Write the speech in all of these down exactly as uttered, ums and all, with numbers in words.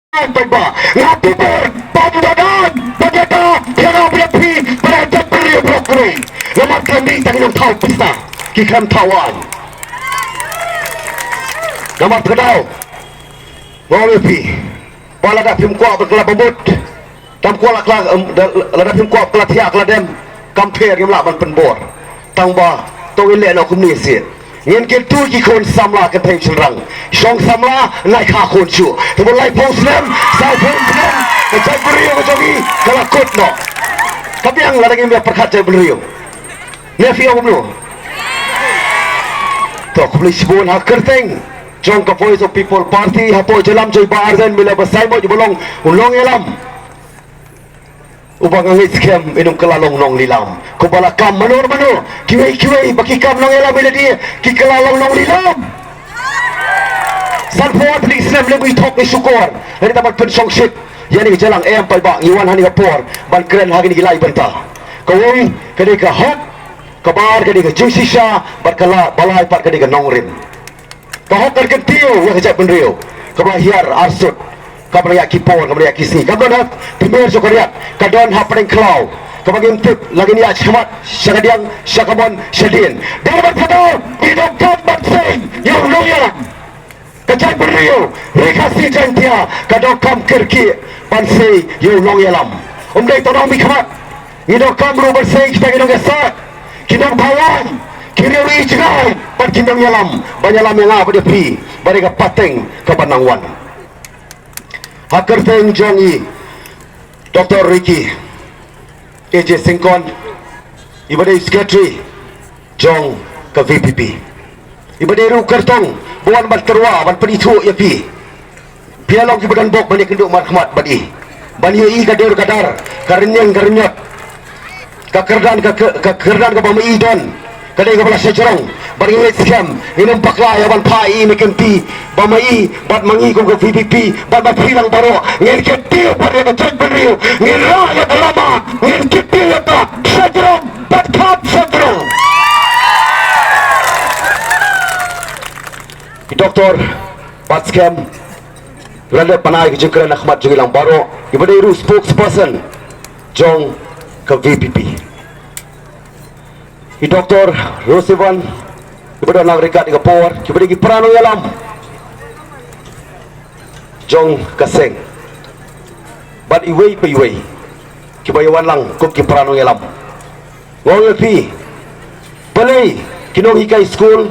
Paidbah, nga pynbor, pom da dang, ba da da, phi nga bri phi, ba da da phi bro kri. Namar khlem dei tang nang thaw pisa, ki khlem thaw aiñ. Namar kata daw, nga ong ïa phi, ba lada phim kwah ba kylla bamut, tam kwah la kylla, em, da, lada phim kwah kylla thiah kylla dem, kam pher ngim lah ban pynbor. Tang ba, to ngin leh noh kumne seh. Ngin kyntu ki khun samla kynthei shynrang. Shong samla, nai kha khun shuh. Te ba laiphew snem, sawphew snem, ka jaitbynriew ka jong ngi, ka la kut noh. Ka biang lada ngim ïa pyrkhat jaitbynriew. Ne phi ong kumno? To, khublei shibun ha kyrteng jong ka Voice of People Party, hapoh jingïalam jong i Bah Ardent Miller Basaiawmoit uba long u nongïalam uba nga ngeit skhem in ym kylla long nonglilam. Kumba la kam mano mano, kiwei kiwei ba ki kam nongïalam ïa lade, ki kylla long nonglilam. Sanphew ar tylli ki snem lem ngi thok ngi shukor. Lane da ban pynshongshit ïa kane ka jingïalang, em paidbah, ngi wan ha kane ka por ban kren ha kine ki lai bynta. Kawei ka dei ka hok, kaba ar ka dei ka jingshisha, bad ka la, ba lai pat ka dei ka nongrim. Ka hok kan kyntiew ïa ka jaitbynriew kaba hiar arsut, kaba ïa ki por, kaba ïa ki sngi. Kam don ha pyrthei jong ka riat, ka don hapdeng khlaw, kaba ngim tip la ngin ïaid shakhmat, sha kadiang, sha kamon, shadien. Dei ban kata, ngi donkam ban sei ïa u nongïalam. Ka jaitbynriew Ri Khasi Jaiñtia ka donkam kyrkieh ban sei ïa u nongïalam. Um dei tang nongmihkhmat, ngi donkam ruh ban sei kita ki nongïasaid, ki nongthaw aiñ, ki riew ri jngai bad ki nongïalam ban ïalam ïa nga bad ïa phi ba dei ka pateng kaba nang wan. Ha kyrteng jong i Doctor Ricky A J Syngkon, iba dei secretary jong ka V P P, iba dei ruh kyrtong ba wan ban tyrwa ban pynithuh ïa phi. Phi ïa long kiba don bok ban ïakynduh markhmat bad i, ban ïohi ka dur ka dar, ka rynïeng ka rynïot, ka kyrdan ka, ka, ka kyrdan kaba ma i don. Ka dei kaba la shajrong, bad ngi ngeit skhem ngin ym bakla ïa ban phah ïa i ne kynti ba ma i bad ma ngi kum ka V P P bad ma phi lang baroh ngin kyntiew bad ïa ka jaitbynriew, ngin rah ïa ka lama, ngin kyntiew ïa ka shajrong bad kham shajrong. I Doctor Batskhem, la dep ban ai ka jingkren ha khmat jong ngi lang baroh, iba dei ruh spokesperson jong ka V P P. I Doctor Rosivan, iba don lang ryngkat ïa ka por, kiba dei ki para nongïalam jong ka seng. Bad iwei pa iwei kiba ïa wan lang kum ki para nongïalam. Nga ong ïa phi, balei ki nonghikai skul,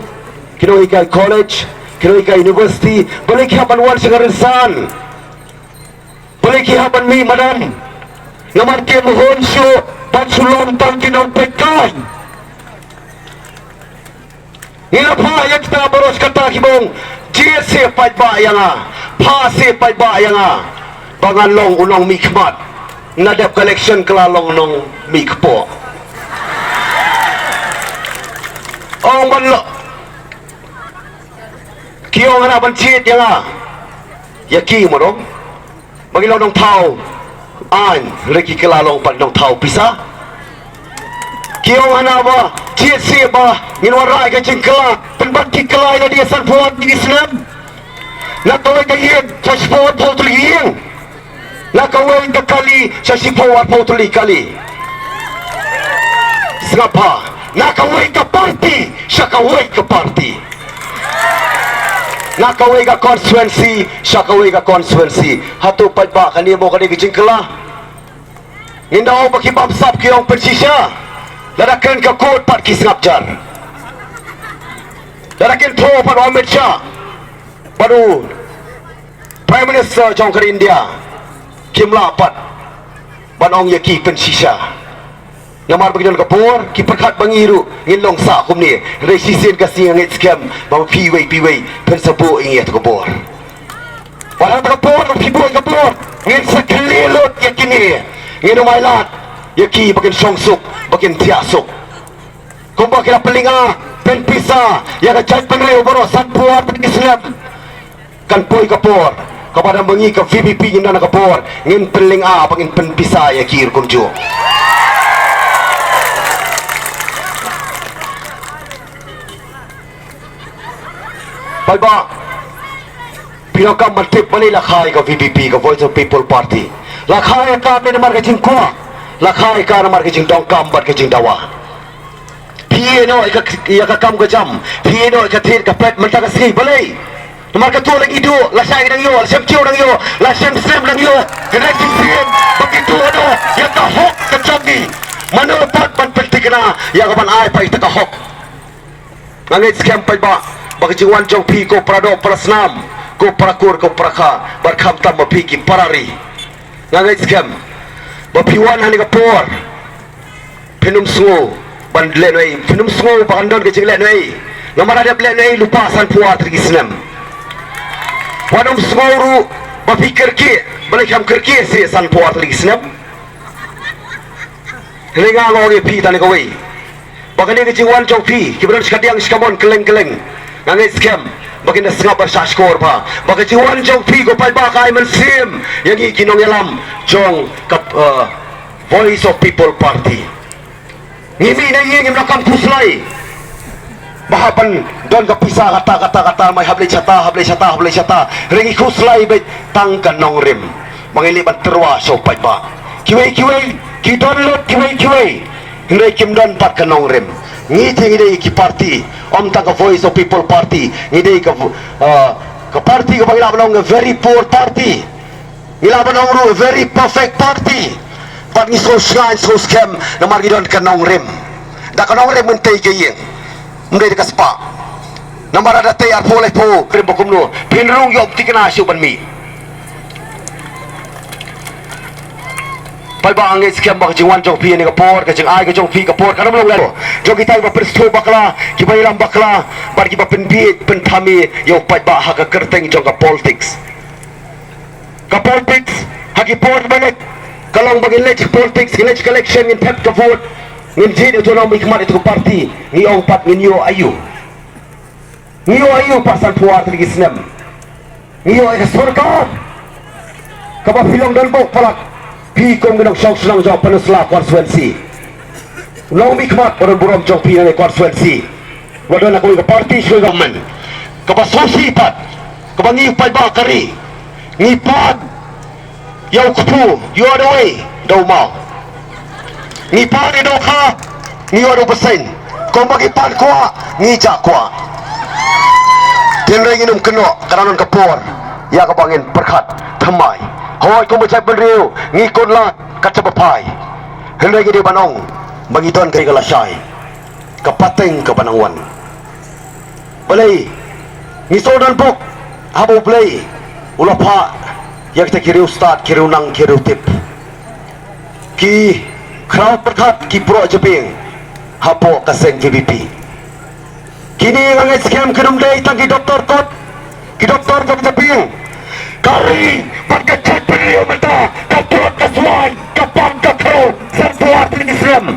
ki nonghikai college, ki nonghikai university, balei ki hap ban wan sha ka rynsan? Balei ki hap ban mih madan? Namar kim hun shuh ban shu long tang ki nongpeitkai. Ngi la phah ïa kita baroh kata ki bong. Jied seh paidbah ïa nga, phah seh paidbah ïa nga ba ngan long u nongmihkhmat. Nga dep ka election ka la long nongmihkpoh. Ong ban long. Ki ong hana ban jied ïa nga. Ïa ki mo dong. Ba ngi long nongthaw aiñ, hynrei ki kylla long pat nongthaw pisa. Ki ong hana ba jied seh ba ngin wanrah ïa ka jingkylla pynban ki kylla ïa lade sanphew ar tylli ki snem. Na kawei ka ïing sha shiphew arphew tylli ki ïing. Na kawei ka kali sha shiphew arphew tylli ki kali. Sngap bha, na kawei ka party sha kawei ka party. Na kawei ka constituency sha kawei ka constituency. Hato paidbah kane mo ka dei ka jingkylla? Ngin da ong ba ki bamsap ki ong pynshisha. Lada kren ka kut pat ki sngap jar. Lada kren tho pat u Amit Shah bad u Prime Minister jong ka India, kim lah pat ban ong ïa ki pynshisha. Namar ba ki don ka bor, ki pyrkhat ba ngi ruh ngin long sah kumne. Hynrei shisien ka sngi nga ngeit skhem ba phi iwei pa iwei phin sa buh ïa ngi ïa ka bor. Wat hap ka bor, phi buh ïa ka bor, ngin sa khlieh lut ïa kine. Ngin ym ailad ïa ki ba kin shong suk, ba kin thiah suk. Kumba ki la pynlynga pynpisa ïa ka jaitbynriew baroh sanphew ar tylli ki snem. Kan poi ka por kaba da ma ngi ka V P P ngin don ka bor, ngin pynlynga ba ngin pynpisa ïa ki ruh kumjuh. Paidbah, Phi donkam ban tip balei la kha ïa ka V P P, ka Voice of People Party. La kha ïa ka ne namar ka jingkwah, la kha ïa ka namar ka jingdonkam bad ka jingdawa. Phi ïeh noh ïa ka, ïa ka kam ka jam, phi ïeh noh ïa ka thied ka pet mynta ka sngi, balei? Namar kato la ngi duh, la shai nang ïoh, la shem kiew nang ïoh, la shem snem nang ïoh. Ka dei jingsngewsih ba ki duh noh ïa ka hok ka jong ngi. Mano pat ban pynthikna ïa ka ban ai pat ïa ka hok? Nga ngeit skhem paidbah ba ka jingwan jong phi ko para doh para snam, ko para kur, ko para kha, bad khamtam ma phi ki para ri. Nga ngeit skhem ba phi wan ha kane ka por, phin ym sngew ban lehnohei, phin ym sngew ba kan don ka jinglehnohei. Namar la dep lehnohei lypa sanphew ar tylli ki snem. Wat ym sngew ruh ba phi kyrkieh, balei kham kyrkieh shi sanphew ar tylli ki snem. Hynrei nga ong ïa phi tang kawei, ba kane ka jingwan jong phi kiba don shikadiang shikamon kylleng kylleng, nga ngeit skhem ba kin da sngap bad shahshkor bha ba ka jingwan jong phi ko paidbah ka ai mynsiem ïa ngi ki nongïalam jong ka, eh, Voice of People Party. Ngi mih na ïing ngim donkam khuslai ba hap ban don ka pisa kata kata kata, mai hap leit shata, hap leit shata, hap leit shata. Hynrei ngi khuslai beit tang ka nongrim ba ngi leit ban tyrwa sha u paidbah. Kiwei kiwei ki don lut, kiwei kiwei hynrei kim don pat ka nongrim. Ngi te ngi dei ki party, ym tang ka Voice of People Party, ngi dei ka, uh, ka party kaba ngi lah ban ong a very poor party. Ngi lah ban ong ruh a very perfect party. Bad ngi sngewsngaiñ sngewskhem namar ngi don ka nongrim. Da ka nongrim ngin tei ka ïing, ym dei da ka spah. Namar lada tei arphew laiphew rim ba kumno, phin rung ïoh thikna shuh ban mih. Paidbah, nga ngeit skhem ba ka jingwan jong phi ha kane ka por, ka jingai ka jong phi ka por kan ym long lehnoh jong kita kiba pynsngewthuh bakla, kiba ïalam bakla bad kiba pynbieit pynthame ïa u paidbah ha ka kyrteng jong ka politics. Ka politics ha ki por ba leit ka long ba ngin leit politics, ngin leit election, ngin thep ka vote, ngin jied ïa uto u nongmihkhmat ïa uto u party. Ngi ong pat ngin ïoh aïu? Ngi ïoh aïu pat sanphew ar tylli ki snem? Ngi ïoh ïa ka sorkar kaba phi long donbok palat, phi kum ki nongshong shnong jong Pynursla constituency. U nongmihkhmat ba don burom jong phi na kane ka constituency, ba don na kawei ka party sha kawei ka government. Kaba sngewsih pat, kaba ngi u paidbah ka ri ngi pan ïa u kpu, ïoh da uwei, da u maw. Ngi pan ïa u dohkha, ngi ïoh da u bseiñ. Kumba ngi pan kwah, ngi jah kwah. Hynrei ngin ym kynnoh, ka dang don ka por ïa kaba ngin pyrkhat thymmai. Hooid, kum ka jaitbynriew ngi kut lad kat shaba phai. Hynrei ngi dei ban ong ba ngi don kaei ka lashai, ka pateng kaba nang wan. Balei? Ngi sngewdonbok haba U Blei u la phah ïa kita ki riewstad, ki riewnang, ki riewtip, ki khraw pyrkhat, ki proh jabieng hapoh ka seng V P P. Kine nga ngeit skhem kin ym dei tang ki doktor kot, ki doktor kot jabieng. Ka ri bad ka jaitbynriew mynta ka tlot ka swai, ka pang ka khrew, san phew ar tylli ki snem.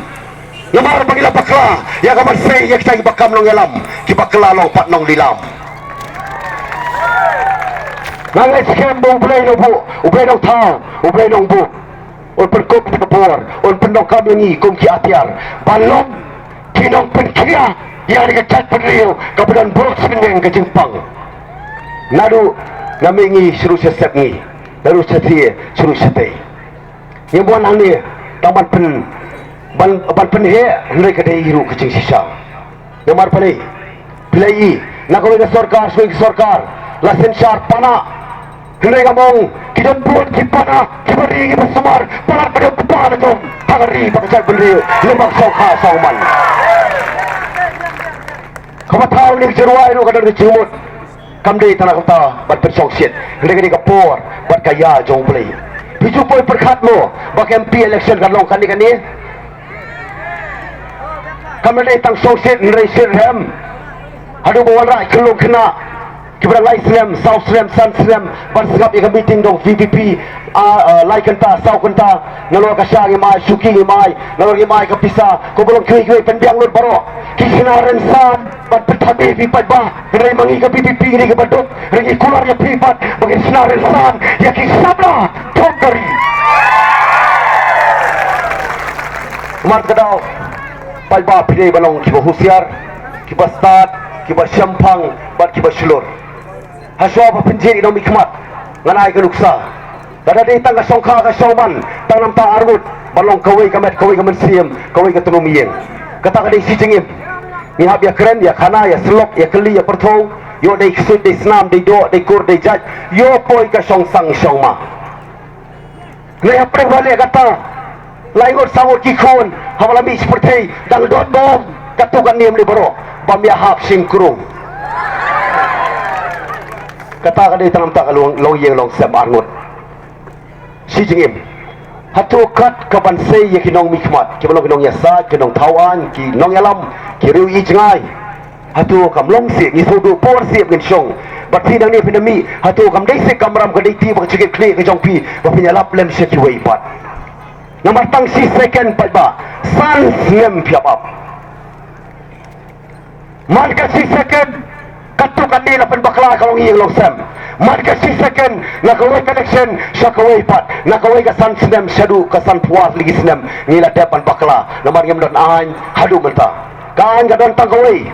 Namar ba ngi la bakla ïa ka ban sei ïa kita kiba kam nongïalam, kiba kylla long pat nonglilam. Nga ngeit skhem ba U Blei Nongbuh, U Blei Nongthaw, U Blei Nongbuh un pynkup ïa ka bor, un pyndonkam ïa ngi kum ki atiar ban long ki nongpynkhia ïa kane ka jaitbynriew kaba don burom sngewbha ka jingpang. Naduh na mihngi sha ruh sha sepngi, naduh shatei sha ruh shatei. Ngim wan hangne tang ban pyn, ban, ban pynheh, hynrei ka dei ruh ka jingshisha. Namar balei? Phi la ïohi na kawei ka sorkar sha kawei ka sorkar, la synshar pana. Hynrei nga ong, ki don bun ki pana kiba ri kiba sumar, palat ba don kpa na jong ha ka ri bad ka jaitbynriew, lem bad shongkha shongman. Kaba thaw ne ka jingrwai ruh ka don ka jingmut. Kam dei tang na kata ban pynshongshit, hynrei ka dei ka por bad ka ïa jong U Blei. Phi ju poi pyrkhat mo ba ka M P election kan long kane kane. Kam dei tang shongshit hynrei shit rhem. Haduh ba wanrah ki khyllung khynnah kiba dang lai snem, saw snem, san snem ban sngap ïa ka meeting jong V P P, ah, ah, lai kynta, saw kynta, nalor ka sha ngim ai, shuki ngim ai, nalor ngim ai ka pisa, kumba long kiwei kiwei, pynbiang lut baroh. Ki shna rynsan ban pynthame phi paidbah, hynrei ma ngi ka V P P ngi dei kiba duk, hynrei ngi kular ïa phi pat ba ngin shna rynsan ïa ki samla thong ka ri. Namar kata ka daw, paidbah, phi dei ban long kiba husiar, kiba stad, kiba shemphang bad kiba shlur. Hashwa ba pynjit ïa u nongmihkhmat, ngan ai ka nuksa. Lada dei tang ka shongkha ka shongman, tang namar arngut, ban long kawei ka met, kawei ka mynsiem, kawei ka tnum ïing. Kata ka dei shi jingim. Ngi hap ïakren, ïakhana, ïasyllok, ïakylli, ïapyrthew, ïoh dei ksuid, dei snam, dei doh, dei kur, dei jait, ïoh poi ka shongsang shongma. Ngi hap pyrshah leh kata. Lai ngut saw ngut ki khun, haba la mih sha pyrthei, dang don bom, katto katne mynta baroh, bam ïa hap shim krung. Kata ka dei tang namar ka long, long ïing long sem arngut. Shi jingim. Hato kat ka ban sei ïa ki nongmihkhmat, ki ban long ki nongïasaid, ki nongthaw aiñ, ki nongïalam, ki riew ïeit jngai. Hato kam long seh, ngi shu duh por seh ngin shong. Bad phi nangne phi na mih, hato kam dei seh kamram ka dei ti ba ka jingkit khlieh ka jong phi, ba phin ïalap lem sha kiwei pat. Namar tang shi second pat ba, san snem phi ap ap. Man ka shi second, katto katne la pynbakla ka long ïing long sem. Man ka shi second, na kawei ka election, sha kawei pat, na kawei ka san snem, shaduh ka sanphew ar tylli ki snem, ngi la dep ban bakla, namar ngim don aiñ, haduh mynta. Ka aiñ ka don tang kawei.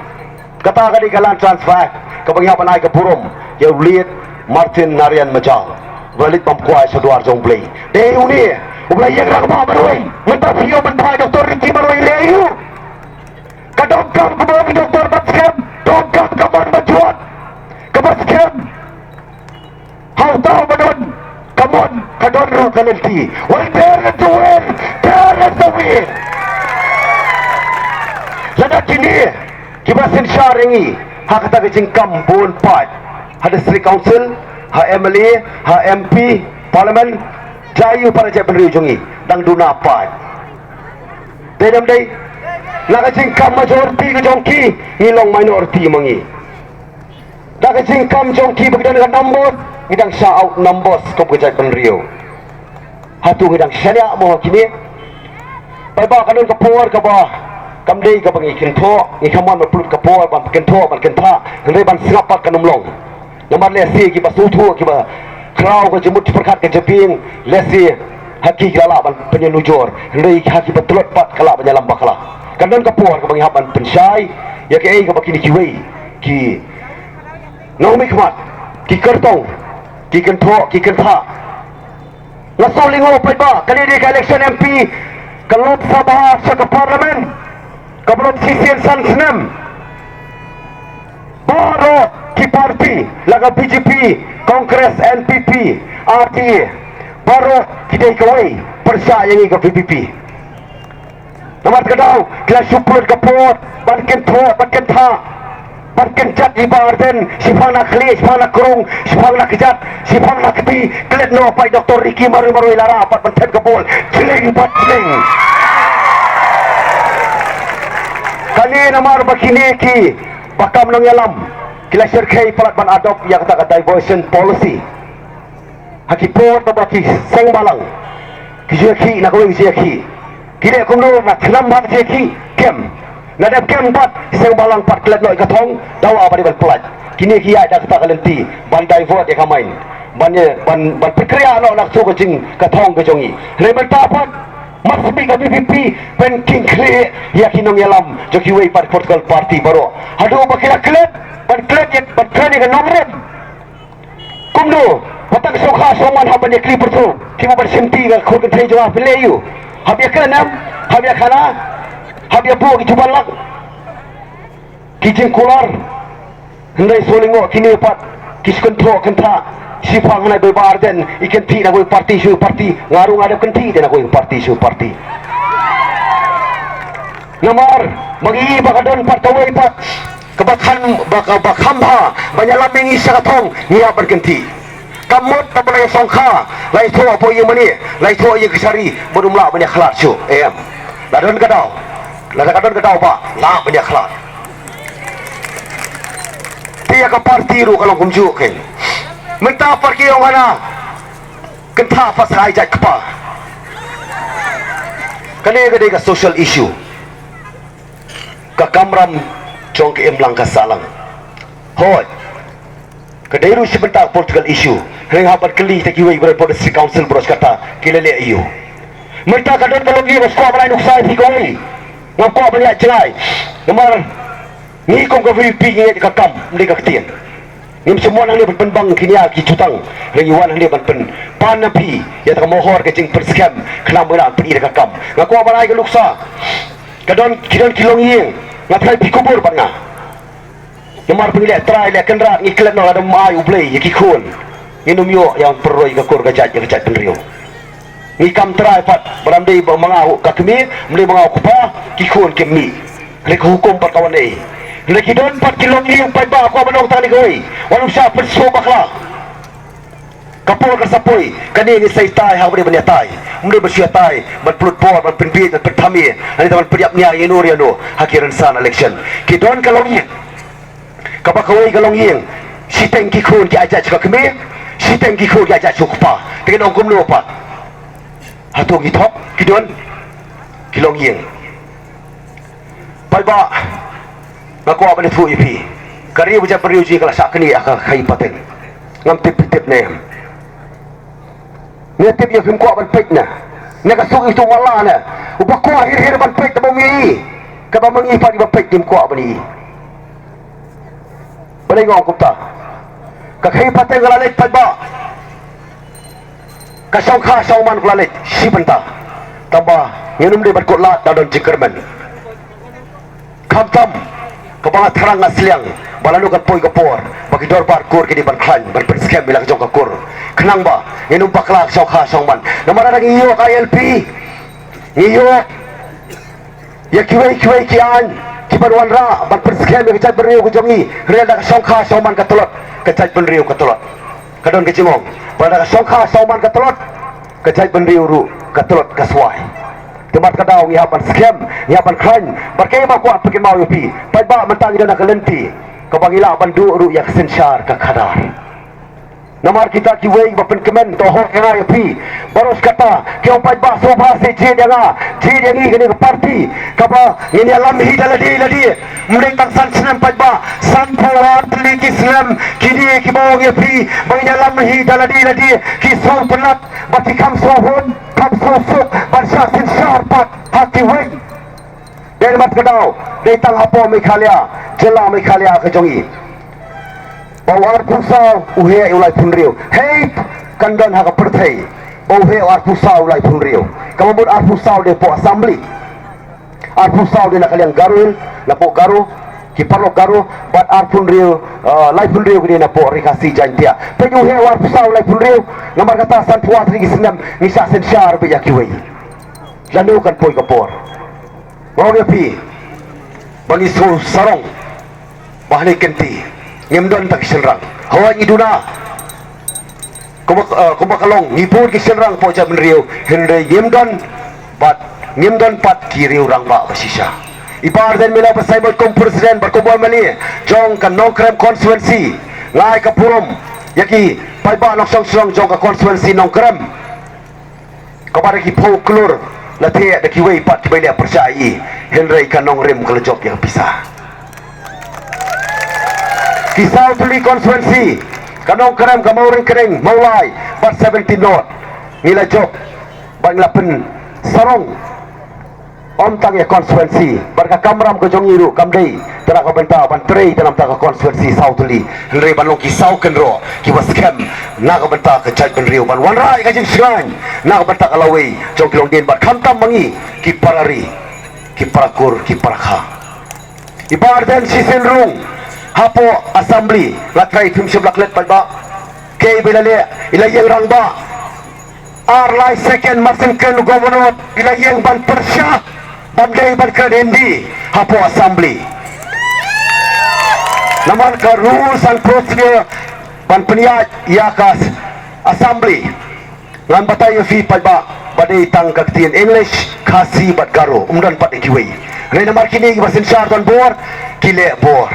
Kata ka dei ka Land Transfer Act, kaba ngi hap ban ai ka burom ïa u Late Martin Narayan Majak, ba la leit bam kwai sha duar jong U Blei. Dei une uba la ïeng rangbah marwei. Mynta phi ïoh ban phai Doctor Ricky Marwei, leh aïu? Ka donkam ka mon ka Doctor ban skhem, donkam ka mon ban jot, kaba skhem. Ha uta uba don ka mon, ka don ruh ka lynti. Well, there is the will, there is the will. Lada kine kiba synshar ïa ngi ha kata ka jingkam bun paid, ha District Council, ha M L A, ha M P, Parliament, jai u para jaitbynriew jong ngi, dang duna paid. Dei ne ym dei? Na ka jingkam majority ka jong ki, ngi long minority ma ngi. Da ka jingkam jong ki ba ki don ka numbers, ngi dang shah outnumbers kum ka jaitbynriew. Hato ngi dang shaniah mo ha kine? Paidbah, ka don ka por kaba kam dei kaba ngi kynthoh, ngi kam wan ban pynlut ka por ban kynthoh, ban kynthah, hynrei ban sngap pat kan ym long. Namar lehse kiba sngewthuh, kiba khraw ka jingmut pyrkhat ka jabieng, lehse ha ki ki la lah ban pynïanujor, hynrei ha kiba tlot pat ka lah ban ïalam bakla. Kan don ka por kaba ngi hap ban pynshai ïa kaei kaba kine kiwei ki nongmihkhmat, ki kyrtong, ki kynthoh, ki kynthah. Nga sngewlyngngoh paidbah, kane dei ka election M P ka Lok Sabha sha ka Parliament, kaba long shisien san snem. Baroh ki party, la ka B J P, Congress, N P P, R D A, baroh ki dei kawei pyrshah ïa ngi ka V P P. Namar kata ka daw ki la shu pynlut ka por ban kynthoh, ban kynthah, ban kynjat ïa i Bah Ardent, shiphang na khlieh, shiphang na krung, shiphang na kjat, shiphang na kti. Klet noh pat Doctor Ricky Marwei Marwei, la rah pat ban them ka bol. Jling pat jling. Kane namar ba kine kiba kam nongïalam ki la shyrkhei palat ban adopt ïa kata ka diversion policy. Ha ki por ba ki seng balang ki ju ïakhih, na kawei ki ju ïakhih. Ki leh kumno, na khnang ba ki ju ïakhih, kem. Na dep kem pat, seng balang pat klet noh ïa ka thong, dawa ba dei ban pyllait. Kine ki ïaid da kata ka lynti ban divert ïa ka mind, ban ïa, ban, ban pynkhreh noh na kata ka jing, ka thong ka jong ngi. Hynrei mynta pat mar shu mih ka V P P ban khring khlieh ïa ki nongïalam jong kiwei pat political party baroh. Haduh ba ki la klet, ban klet ïa, ban kren ïa ka nongrim. Kumno, ba tang sngewkha sngewman hap ban ïa kli pyrthuh, ki ban shimti ka khun kynthei jong nga, phi leh aïu? Hap ïa kren em, hap ïa khana, hap ïa buh ki jubab lak, ki jingkular. Hynrei sngewlyngngoh kine pat ki shu kynthoh kynthah, shiphang na kawei Bah Ardent, i kynthih na kawei party sha kawei party, nga ruh nga dep kynthih de na kawei party sha kawei party. Namar ba ngi i ba ka don pat kawei pat kaba kham, ba ka, ba kham bha ban ïalam ïa ngi sha ka thong, ngi ïa ban kynthih. Ka mut kaba la ïa shongkha, la ïa thoh hapoh ïing mane, la ïa thoh ïa ka shari, bad um lah ban ïa khlad shuh, em. La don ka daw, la ka don ka daw ba lah ban ïa khlad. Te ïa ka party ruh ka long kumjuh kein. Mynta pat ki ong hana, kynthah pat sa ai jait kpa. Kane ka dei ka social issue. Ka kamram jong ka imlang ka sahlang. Hooid. Ka dei ruh shi bynta ka political issue. Hynrei hap ban kylli ïa kiwei baroh, District Council baroh shi katta, ki la leh aïu? Mynta ka don ka longïing, nga kwah ban ai nuksa ïa phi kawei. Nga kwah ban ïaid jngai. Namar ngi kum ka V P P ngi ngeit ka kam, ym dei ka ktien. Ngim shym wan hangne ban pynbang ki nia ki jutang, hynrei ngi wan hangne ban pynpan na phi ïa kata ka mohor ka jingpynskhem, khnang ba ngin lah ban pyni da ka kam. Nga kwah ban ai ka luksa, ka don, ki don ki longïing, nga tharai phi kubur bad nga. Namar ba ngi leh trai leh kynrad, ngi klet noh lada ym ai U Blei ïa ki khun, ngin ym ïoh ïa ban pynroi ka kur ka jait, ïa ka jaitbynriew. Ngi kam trai pat, ba ym dei ba ma nga u ka kmie, ym dei ma nga u kpa, ki khun kim mih. Hynrei ka hukum pat ka wan ei. Hynrei ki don pat ki longïing paidbah, kwah ban ong tang kane kawei, wat nym shah pynsngewbha bakla. Ka por ka sa poi, kane ngi sa ïatai ha kaba dei ban ïatai. Ym dei ban shu ïatai ban pynlut bor, ban pynbieit, ban pynthame, hangne ban pynïap nia ïano re ïano ha ki rynsan election. Ki don ka longïing. Kaba kawei ka longïing, shiteng ki khun ki aiti sha ka kmie, shiteng ki khun ki aiti sha u kpa. Te kin ong kumno pat? Hato ngi thok, ki don ki longïing? Paidbah, nga kwah ban ïathuh ïa phi. Ka ri ba jaitbynriew jong ngi ka la shah knieh ha ka khaïi pateng. Ngam tip phi tip ne em. Ngi tip ïa phim kwah ban peit ne. Ne ka suk ïa u matlah ne. Uba kwah hir hir ban peit, kaba ym ïohi, kaba ym ïohi pat, kiba peit kim kwah ban ïohi. Balei nga ong kumta? Ka khaïi pateng ka la leit paidbah. Ka shongkha shongman ka la leit shi bynta. Tangba ngin ym dei ban kut lad da don jingkyrmen. Khamtam kaba nga thrang nga sliang ba lano kan poi ka por ba ki dorbar kur ki dei ban khlaiñ ban pynskhem ïa la ka jong ka kur. Khnang ba ngin ym bakla ka shongkha shongman. Namar lada ngi ïoh ka I L P, ngi ïoh ïa kiwei kiwei ki aiñ kiban wanrah ban pynskhem ïa ka jaitbynriew ka jong ngi, hynrei lada ka shongkha shongman ka tlot, ka jaitbynriew ka tlot. Ka don ka jingong ba lada ka shongkha shongman ka tlot, ka jaitbynriew ruh ka tlot ka swai. Te mat ka daw ngi hap ban skhem, ngi hap ban khlaiñ. Bad kaei ba kwah pynkynmaw ïa phi, paidbah, mynta ngi don ha ka lynti kaba ngi lah ban duh ruh ïa ka synshar ka khadar. Namar kita kiwei ba pynkmen, to hok ïa nga ïa phi. Baroh kata ki ong paidbah sngewbha seh jied ïa nga, jied ïa ngi kane ka party kaba ngin ïalam hi da lade lade. Ym dei tang san snem paidbah, sanphew ar tylli ki snem. Kine kiba ong ïa phi ba ngin ïalam hi da lade lade, ki sngewtynnat bad ki kham sngewhun, kham sngewsuk ban shah synshar pat ha kiwei. Dei mat ka daw, dei tang hapoh Meghalaya, jylla Meghalaya ka jong ngi, ba u arphew saw u heh u laiphew hynriew. Hei, kan don ha ka pyrthei ba u heh u arphew saw u laiphew hynriew? Kaba mut arphew saw dei hapoh Assembly, arphew saw dei na ka liang Garo Hills, napoh Garo, ki paralok Garo, bad arphew hynriew, eh, laiphew hynriew ki dei napoh Ri Khasi Jaiñtia. Peit, u heh u arphew saw u laiphew hynriew, namar kata sanphew ar tylli ki snem ngi shah synshar beit ïa kiwei. Lano kan poi ka por? Nga ong ïa phi ba ngi sngewsarong ba hangne kynti ngim don tang ki shynrang. Hooid, ngi duna kumba, eh, kumba ka long, ngi bun ki shynrang hapoh jaitbynriew, hynrei ngim don, bad ngim don pat ki riew rangbah ba shisha. I Bah Ardent Miller Basaiawmoit kum president bad kum u M L A jong ka Nongkrem constituency, nga ai ka burom ïa ki paidbah nongshong shnong jong ka constituency Nongkrem. Kaba da ki phew klur la theh da kiwei pat kiba ïaleh pyrshah ïa i, hynrei ka Nongrim ka la jop ïa ka pisa. Ki saw tylli constituency, ka Nongkrem, ka Mawryngkneng, Mawlai bad seventeen North, ngi la jop bad ngi la pynsarong. Ym tang ïa constituency bad ka kamram ka jong ngi ruh kam dei tang na ka bynta ban trei tang na ka bynta ka constituency saw tylli, hynrei ban long ki saw kynroh kiba skhem na ka bynta ka jaitbynriew, ban wanrah ïa ka jingshngaiñ na ka bynta ka lawei jong ki longdien bad khamtam ma ngi ki para ri, ki para kur, ki para kha. I Bah Ardent shisien rung hapoh Assembly, nga tharai phim shym la klet pat ba kaei ba i la leh, i la ïeng rangbah. Ar lai second mar shen kren u Governor, i la ïeng ban pyrshah ba ym dei ban kren Hindi hapoh Assembly. Namar ka rules and procedure ban pynïaid ïa ka Assembly, ngan batai ïa phi paidbah, ba dei tang ka ktien English, Khasi bad Garo, ym don pat ïa kiwei. Hynrei namar kine kiba synshar don bor, ki leh bor,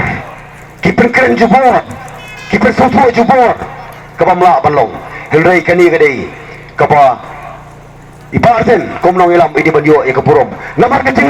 ki pynkren jubor, ki pynsngewthuh jubor, kaba ym lah ban long. Hynrei kane ka dei kaba i Bah Ardent kum nongïalam i dei ban ïoh ïa ka burom namar ka jing